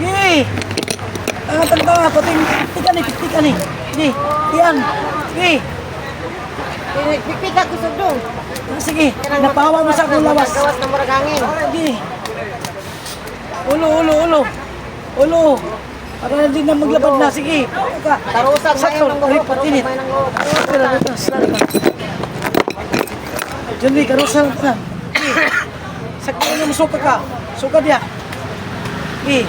Sige. Tanga, tanga, tanga. Pating, tikan eh, tikan eh. Sige, tiyan. Sige. Pikpik ako sa dong. Sige, napahawa mo sa akong lawas. Gawas na murag hangin. Sige. Ulo, ulo, ulo. Ulo. Para hindi na maglabad na. Sige. Ka. Tarusan Sakto. mayo ng Ay, buhok. patinit. Tarusan mayo ng buhok. Pero ito, salba. Johnny, karusan ka. Sige. Sakto na mo suka ka. Suka diya. Sige.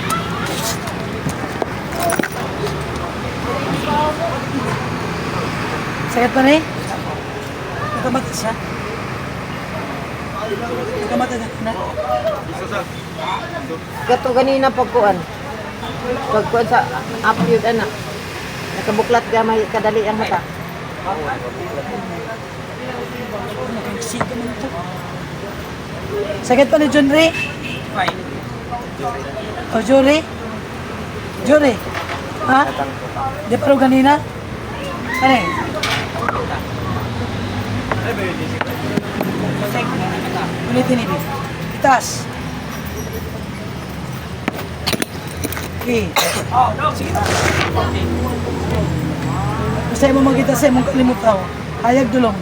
Sakit pa ni? Nagkamata siya? Nagkamata na? Na? Gato ganina pagkuan. Pagkuan sa apple yun anak. Nakabuklat gamay kadali ang mata. Nagsiga man ito. Sakit pa ni John Ray? O, Jory? Jory? Ha? Di pa rin ganina? Ano eh? Ulitin ini. Itaas. Okay. Sige na. Basta mo makita sa imong kalimutaw. Hayag dulong.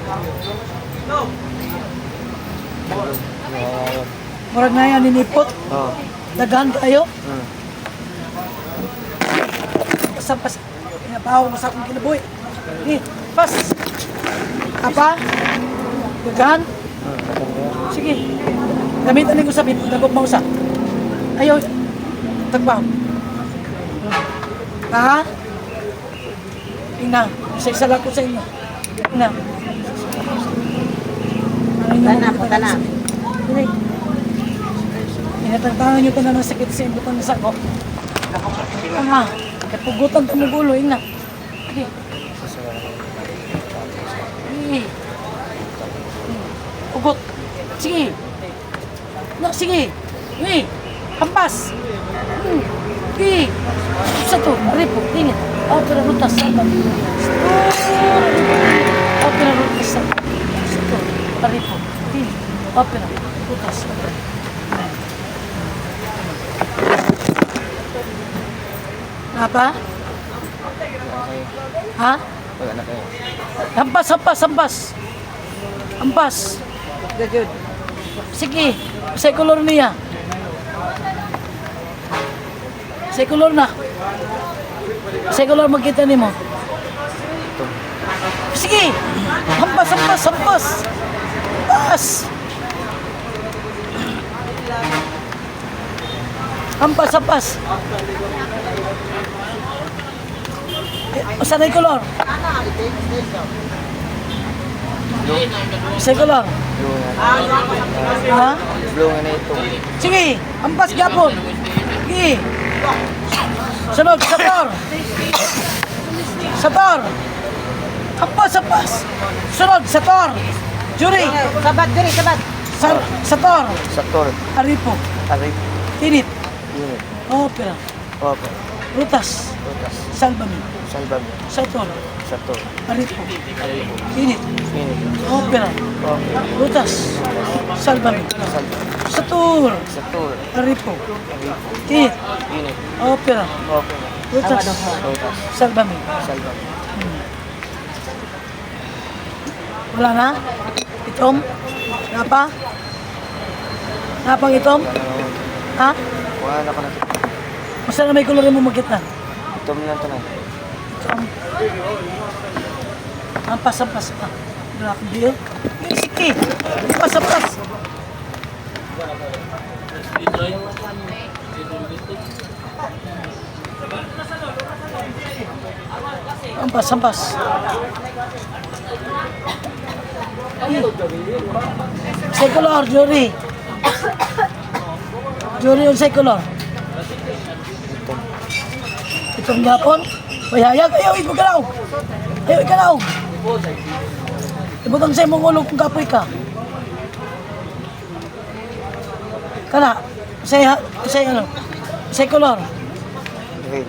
Murag na yan, ninipot. Oo. Daghan kayo. Basta, basta. Pinabaho mo sa akong kinabuhi. Eh, pas. Apa? Daghan? Sige. Gamitan ni ko sa dagop mo sa. Ayaw. Tagbaw. Ha? Ina, isa-isa lang ko sa inyo. Ina. Ano inyo Tana, makita tana. Dili. Inatangtangan nyo tanan ng sakit sa imbutan sa sako. Anga, kapugutan ka mo gulo, ina. Sige. Sige. Ugot. Sige. No, sige. Uy, hampas. Sige. Sa to, ripo, tingin. Opera ruta sa Opera ruta sa to, ripo, tingin. Opera ruta sa Apa? Ha? Wala na kayo. Hampas, hampas, hampas. Hampas. Gajud. Sige, sa kolor niya. Sa kolor na. Sa kolor magkita nimo. Sige. Hampas, hampas, hampas. Hampas. Hampas, hampas. Eh, saan ay kolor? Sa kolor? Blue nga. Ha? Blue nga na ito. Sige, ampas gapon. Sige. Sunod, sator. Sator. Ampas, ampas. Sunod, sator. Jury. Sabat diri, sabat. Sa sator. Saktor. Aripo. Aray. Tinit. Unit. Opera. Opo. Rutas. Rutas. Salvame. Salvame. Sator. Saktor. Aripo. Aray. Tinit. Unit. Opera. Opo. Rutas. Salvame. Salvame. Sator. Saktor. Aripo. Aray. Tinit. Unit. Opera. Opo. Rutas. Rutas. Salvame. Salvame. Wala na? Itom? Napa? Napang itom? Ha? Wala na ko na. Basta na may kulor mo magkita. Itom lang ito na. Itom. Ampas, ampas pa. Wala akong bill. Eh, sige. Ampas, ampas. Ampas, ampas. Secular, jury. Jury yung secular. Itom. Itong Japon, mayayag, ayaw, ikalaw. Ayaw, ikalaw. Ibutang sa imong ulo kung kapoy ka. Kana, say ano, secular. Green.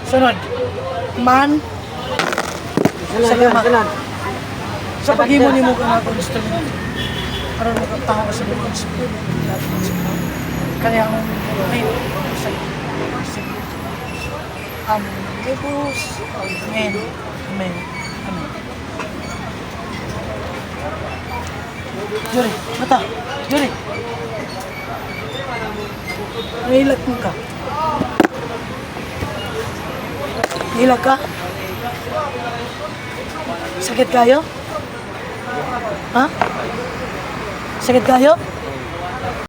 Sunod. Man, Sunod, Salamat. sunod. Sa paghimo nimo ka nga instrument, aron makataho ka sa mga instrument. Kaya ang ay sa Amen. Jesus. Amen. Amen. Amen. Juri, mata. Juri. Nahilak mo ka. Nahilak ka? Sakit kayo? Ha? Sakit kayo?